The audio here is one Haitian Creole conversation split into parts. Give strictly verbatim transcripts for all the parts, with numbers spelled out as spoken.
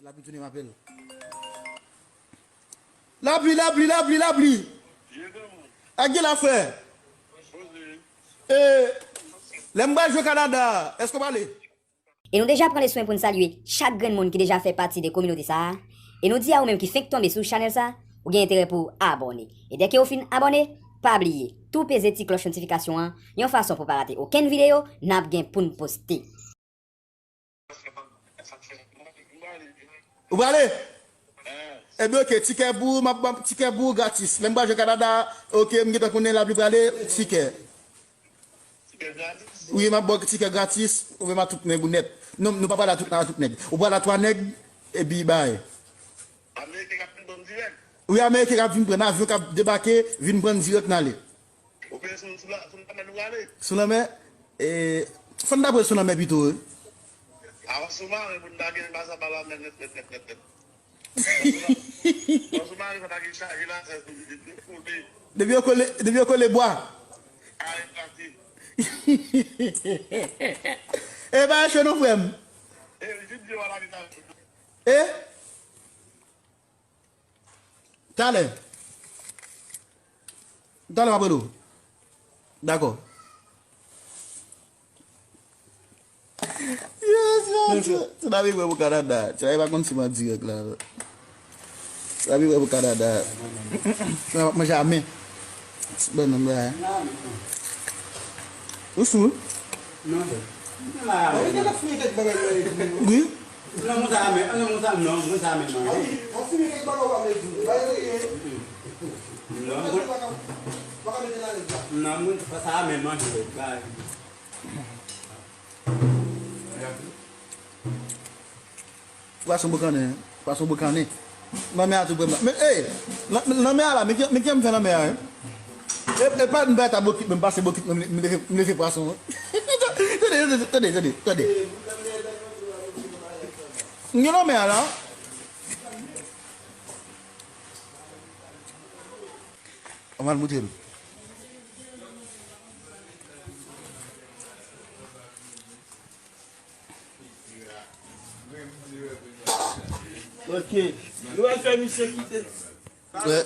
Lapli tounen m apèl. Lapli, lapli, lapli, lapli. Ak gen la, frè. E, lè m pral jwe Kanada, èske w pale? E nou deja pran le swen pou n salye chak grenn moun ki deja fè pati de kominote sa a. E nou di a ou menm ki fenk tonbe sou chanèl sa, ou gen enterè pou w abòne. E dèke ou fin abòne, pa bliye, tou peze ti klòch notifikasyon an, yon fason pou w pa rate okenn videyo n ap gen pou n poste. Ou prale? Ebyen, oke, tikè pou ou, m ap ban tikè pou ou gratis. Lè m pral jwe Kanada, oke, m gentan konnen Lapli prale, tikè. Wi, m ap ba w tikè gratis, ou menm a tout nèg ou nèt. Non, nou pa prale a tout, a tout nèg. Ou prale a twa nèg, epi bay. Wi, Ameriken k ap vin pran n avyon, k ap debake, vin pran n dirèk n ale. Oubyen sou, sou la, sou lanmè nou prale? Sou lanmè? E, fò n ta pran sou lanmè pito, wi. Avan sou maren pou n ta gen pase pa lanmè nèt, nèt, nèt, nèt, nèt. Avan sou maren fò n ta gen chaje la, sa, pou vide tout kote. Depi yo kole, depi yo kole bwa. Kare pati. E pa eche non, frè m. E, vide yo ala vide. E? Talè. Talè m ap rele w. Dakò. Yes, yes, yes. Ti David wè pou Kanada. Ti David pa konn si m an dirèk la. Ti David wè pou Kanada. Ti David ap manje a men. Ti bannann la. Ou sou? Non, sè. Wi. Non, mwen sa men, non, mwen sa men, non, mwen sa men manje. Non, mwen, non, mwen sa men manje, bay. Pwason boukannen, pwason boukannen. Lanmè a tou prè m la. Men, ey, lan-, lanmè a la, men ki, men ki jan m fè lanmè a, wi. E, e pa m bay ta bokit, men m pase bokit, men m leve, m leve pwason, wi. Tande, tande, tande, tande, tande. M gen lanmè a la. Ann al moutre m. Ok. Nou al fè misye kite. Wè.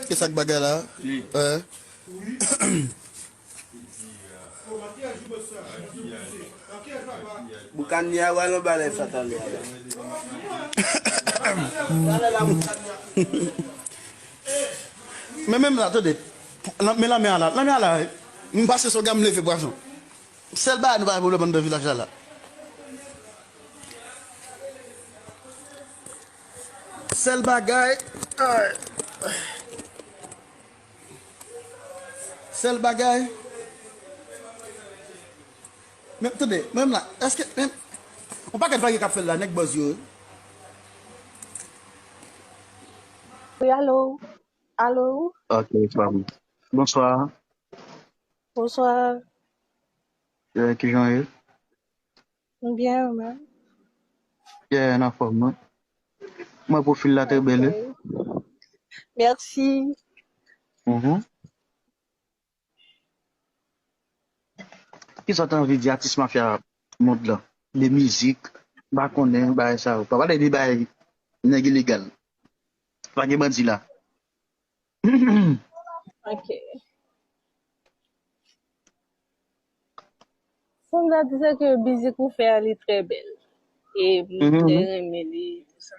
E sa k bagay la? Wè. Boukanni a wè lè w balè sa talè a la. Men menm la, tande. Lan-, men lanmè a la, lanmè a la, m pase sou gam leve pwason. Sèl bagay nou pa gen pwoblèm anndan vilaj la la. Sèl bagay, ay. Sèl bagay. Men, tande, menm la, èske, menm, yon pakèt vage k ap fè l la, nèg buzz yo. Wi, alo? Alo? Ok, frè m. Bonswa. Bonswa. Eh, kijan w ye? M byen, ou menm? Yeah, m anfòm, wi. Mwen, pwofil la trè bèl, wi. Ok. Mèsi. Mhm. Kisa w ta anvi di atis mafya mond lan? De mizik, m pa konnen, bagay sa yo. Pa pale de bagay nèg ilegal. Pa gen bandi la. Ok. Sa m ta di, se ke mizik ou fè a, li trè bèl. E m trè renmen li, tou sa.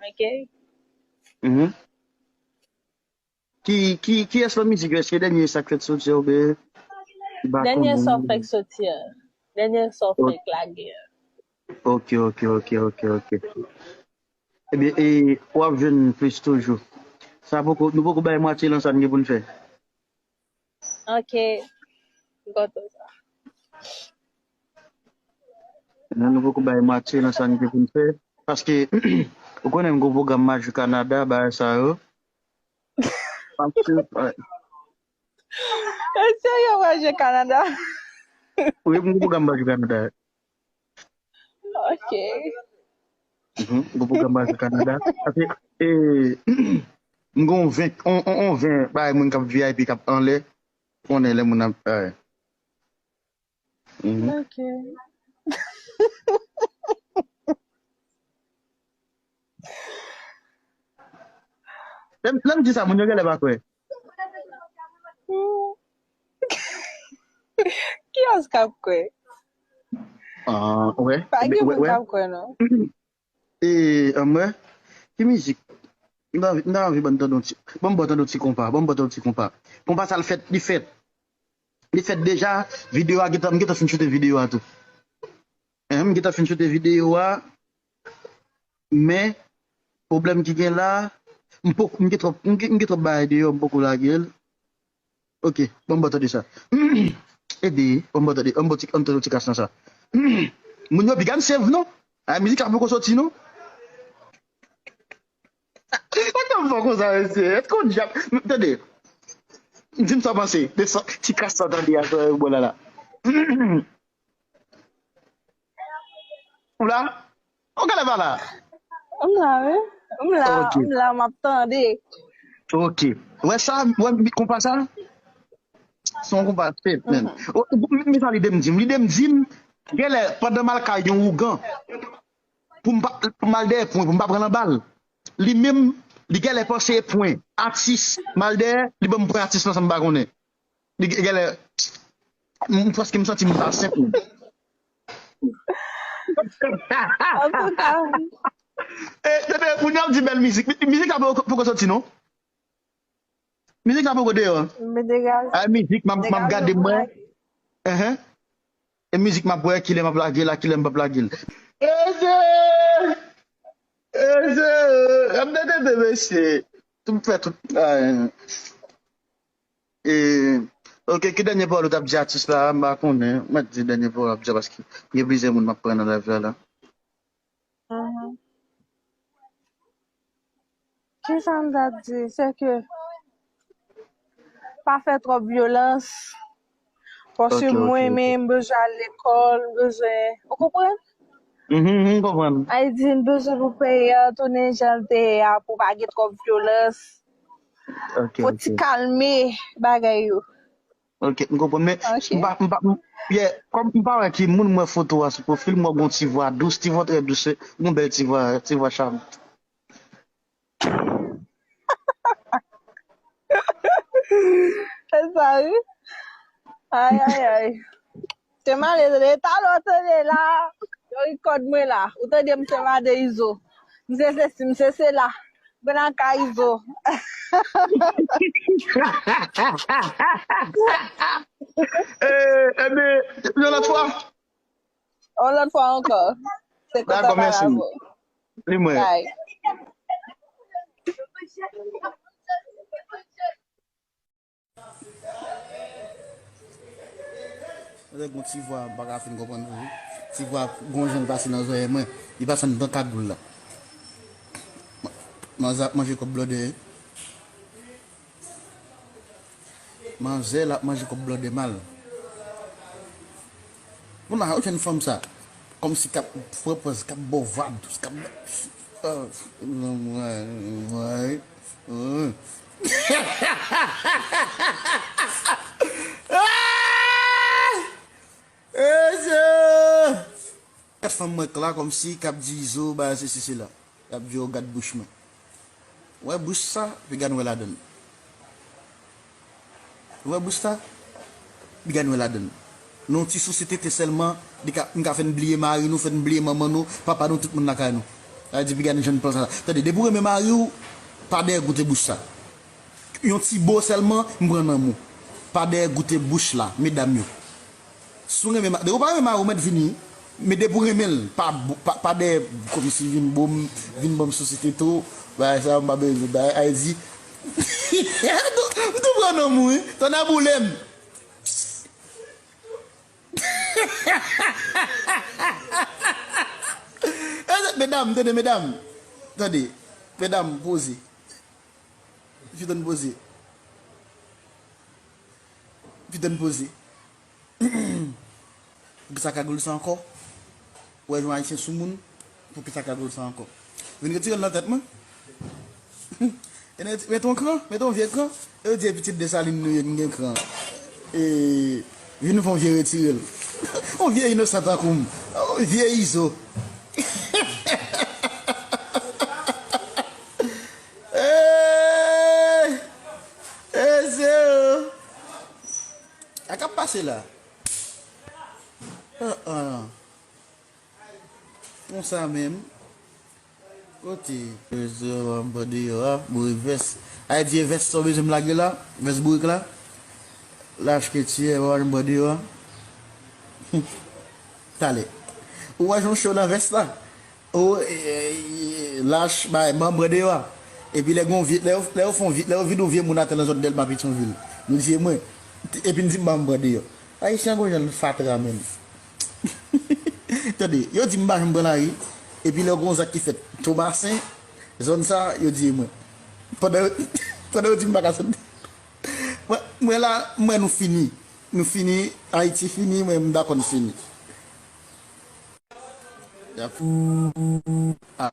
Ok? Mhm. Ki, ki, kiyès nan mizik yo? Èske dènye sa k fèk soti a oubyen? M pa konnen. Dènye sa w fèk soti a. Dènye sa w fèk lage a. Ok, ok, ok, ok, ok. Ebyen, e, w ap jwenn plis toujou. Sa poko, nou poko bay mwatye lan sa n gen pou n fè. Ok. M kontan sa. Non, nou poko bay mwatye lan sa n gen pou n fè. Paske, ou konnen m gon pwogram m a jwe Kanada, bagay sa yo. Paske, eh, E serye w pral jwe Kanada? Wi, m gon pwogram m pral jwe Kanada. Ok. Mhm, m gon pwogram m pral jwe Kanada. Paske, e, m gon ven, on, on, on ven, bay moun k ap V I P, k ap anlè, konnen lè moun ap, ay. Mhm. Ok. Lè m, lè m di sa, moun yo genlè pa kwè. Kiyès k ap kwè? Ah, wè. Pa gen moun k ap kwè, non. E, anmwè, ki mizik? M ta anvi, m ta anvi ban tande yon ti, ban m ban tande yon ti konpa, ban m ban tande yon ti konpa. Konpa sa l fèt, li fèt. Li fèt deja, videyo a gentan, m gentan fin choute videyo a tou. Hein, m gentan fin choute videyo a, men pwoblèm ki gen la, m poko, m gen twòp, m gen, m gen twòp bagay deyò, m poko lage l. Ok, ban m ba w tande sa. Ede, ban m ba w tande, ban m ba w ti, ann tande ti kras nan sa. Moun yo big and save non. Ay, mizik la poko soti non. Sa k fè m fè konsa, mesye? Èske w dyab? Tande. Di m sa w panse de sa, ti kras sa w tande a, sa w bò la la. Ou la? Ou genlè pa la? M la, wi. M la, m la, m ap tande. Ok. Wè sa, wè konpa sa? Se yon konpa, se, men. Men sa lide m di m. Lide m di m, genlè, pandan m al kay yon ougan, pou m pa, pou m al dèyè pwen, pou m pa pran nan bal. Li menm, li genlè panse e pwen. Atis, m al dèyè, li ban m pwen atis lan san m pa konnen. Li genlè, m prèske m santi m pa senp menm. Antouka. E, tande, moun yo ap di bèl mizik. Mizik la poko, poko soti non. Mizik la poko deyò. Ay, mizik, m ap, m ap gade mwen. Enhen. E mizik m ap wè, kilè m ap lage la, kilè m p ap lage l. Eze! Eze! M te tande, mesye. Tout fè tout. Ay. E, ok, ki dènye pawòl ou t ap di atis la? M pa konnen. Mwen di dènye pawòl ap di a paske gen plizyè moun m ap pran nan live la la. Kisa m ta di? Se ke pa fè twòp vyolans. Paske mwen menm, m bezwen al lekòl, m bezwen, ou konprann? Mhm, m konprann. Ay di, m bezwen pou peyi a tounen jan l te ye a, pou pa gen twòp vyolans. Fò ti kalme bagay yo. Ok, m konprann, men m pa, m pa, m, yeah, kòm m pa wè ki moun m wè foto a sou pwofil, m wè gon ti vwa dous, ti vwa trè dous, gon bèl ti vwa, ti vwa cham. Se sa, wi. Ay, ay, ay. Se male, se talè w tande la. Yo rekòd mwen la. Ou tande m se made Izo. M se sesi, m se sela. Mwen nan kay Izo. Eh, ebyen, yon lòt fwa. Yon lòt fwa ankò. Se konsa pa la vo. Li mwen. Mwen te gon ti vwa, m pa ka fin konprann vre. Ti vwa gon jan l pase nan zòrèy mwen. Li pase anndan kagoul la. Ma-, manzè ap manje kòb blòdè. Manzè la ap manje kòb blòdè mal. Moun la, ou jwenn fanm sa. Kòmsi k ap pran pòz, k ap ba w vwa dous, k ap ba, ah, ah. Kat fanm mwen k la kòmsi k ap di Izo, bagay sesi sela. Y ap di yo gad bouch mwen. Ou wè bouch sa, piga n wè ladann. Ou wè bouch sa, piga n wè ladann. Nan yon ti sosi tete sèlman, li ka, m ka fè n bliye mari nou, fè n bliye manman nou, papa nou, tout moun lakay nou. Sa vle di piga n jwenn plan sa. Tande, depi w renmen mari w, pa dèyè goute bouch sa. Yon ti bo sèlman, m pran nan men w. Pa dèyè goute bouch la, medam yo. Si w renmen ma-, depi w pa renmen mari w, mèt vini. Men depi w renmen l, pa, pa, pa dèyè kòmsi vin bo m, vin ban m sosi tete w. Bagay sa yo, m pa bezwen bagay. Ay di, m tou, m tou pran nan men w, wi. Tande boule m. Medam, tande, medam. Tande, medam, poze. Piton poze. Piton poze. Poukisa kagoul sa ankò? Ou wè yon ayisyen soumoun? Poukisa kagoul sa ankò? Vin retire l nan tèt mwen. Mete yon kran, mete yon vye kran. E yo di e pitit Desalin nou ye, m gen kran. E vin fè yon vye retire l. Yon vye inosan tankou m. Yon vye Izo. la. Ah, ah. Konsa menm. Kote? Yo di, yo ban m pran deyò a, boure vès. A di e vès sa w bezwen m lage la? Vès bourik la? Lach ke tiyè, yo ban m pran deyò a. Talè. Ou wè jan w cho nan vès la? O, e, e, lach, bay, ban m pran deyò a. Epi lè gon vye, lè yo, lè yo fè yon vye, lè yo vide yon vye moun atè nan zòn Dèlma Petyonvil. Nou di e mwen. Epi n di m ban m pran deyò. Ayisyen gon jan l fatra menm. Tande, yo di m pa janm pran lari. Epi lè gon zak ki fèt Tomasen, zòn sa, yo di e mwen. Pandan yo, pandan yo di m pa ka sot. Mwen, mwen la, mwen nou fini. Nou fini, Ayiti fini, mwen m dakò n fini. Y ap, a.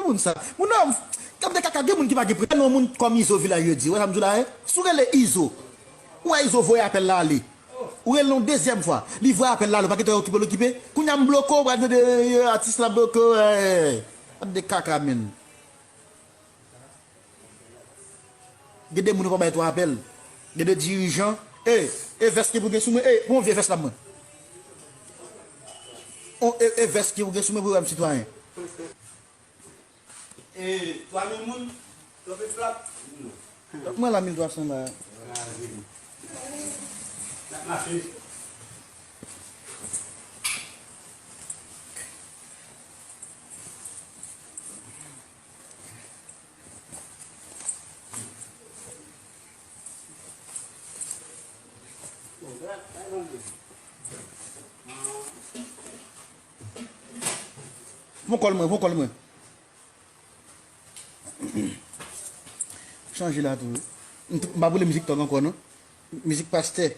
Moun sa, moun nan, kap de kaka, gen moun ki pa gen pre-, non, moun kòm Izo Vilaj yo di, wè sa m di w la, e? Si w rele Izo, ou wè Izo voye apèl la ale. Ou rele yon dezyèm fwa, li voye apèl la ale, ou pa gentan okipe l okipe. Kounye a m bloke w, pral tande, e, atis la bloke w, e. Kap de kaka, menm. Gen de moun yo pa bay twa apèl. Gen de dirijan. E, e vès ki pou gen sou mwen. E, pran vye vès la mwen. On, e, e vès ki pou gen sou mwen pou wè m sitwayen. E, twa mil moun? Twa mil flap? Mwen la mil twa san la. N ap mache. Bon kòl mwen, bon kòl mwen. Chanje la tou wi. M t-, m pa boule mizik tòg ankò non. Mizik pastè.